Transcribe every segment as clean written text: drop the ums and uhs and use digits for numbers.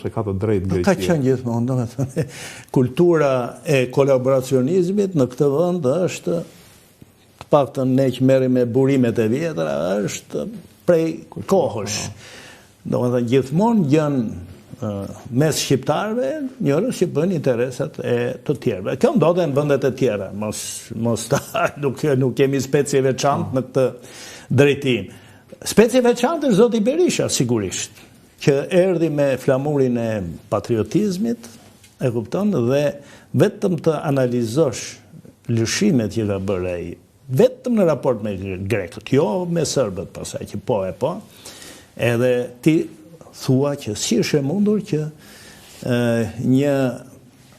Se ka të drejtë Greqia. Ka qenë gjithmonë, domethënë, kultura e kolaboracionizmit në këtë vend është, të paktën ne që merremi me burimet e vjetra, është prej kohësh. Domethënë, gjithmonë gjen mes shqiptarëve njerëz që bëjnë interesat e të tjerëve. Kjo ndodh në vendet e tjera, mos, mos ta, nuk, nuk jemi specie e veçantë në këtë drejtim. Specie e veçantë është zoti Berisha, sigurisht që erdhi me flamurin e patriotizmit, e kupton, dhe vetëm të analizosh lëshimet që ka bërë ai, vetëm në raport me grekët, jo me serbët pastaj që po e po, edhe ti thua që si është e mundur që një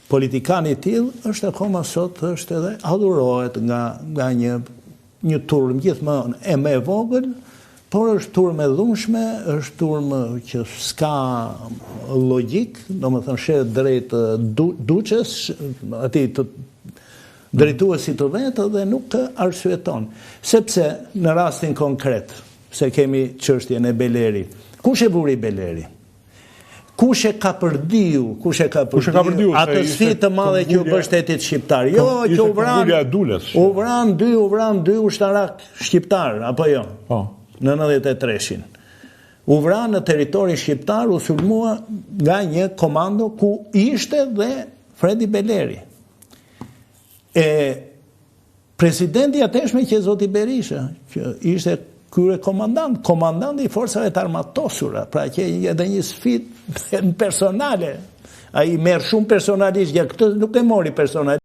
politikan i tillë është akoma sot është edhe adhurohet nga nga një Një turmë gjithmonë e më e vogël, por është turmë e dhunshme, është turmë që s'ka logjikë, domethënë sheh drejt duçes, atij të drejtuesit të vet dhe nuk të arsyeton. Sepse në rastin konkret, se kemi çështjen e Belerit, kush e vuri Belerin? Kush e kapërdiu, kush e kapërdiu atë sfidë të madhe që u bë shtetit shqiptar. Jo, që u vranë, u vranë dy, u vranë dy ushtarakë shqiptarë, apo jo? Po. Në 93-shin. U vranë në territorin shqiptar, u sulmua nga një komando ku ishte dhe Fredi Beleri. E Presidenti i atëhershëm qe zoti Berisha, që ishte kryekomandant, komandanti i forcave të armatosura, pra që edhe një sfidë personale. Ai merr shumë personalisht, ja këtë nuk e mori personalisht.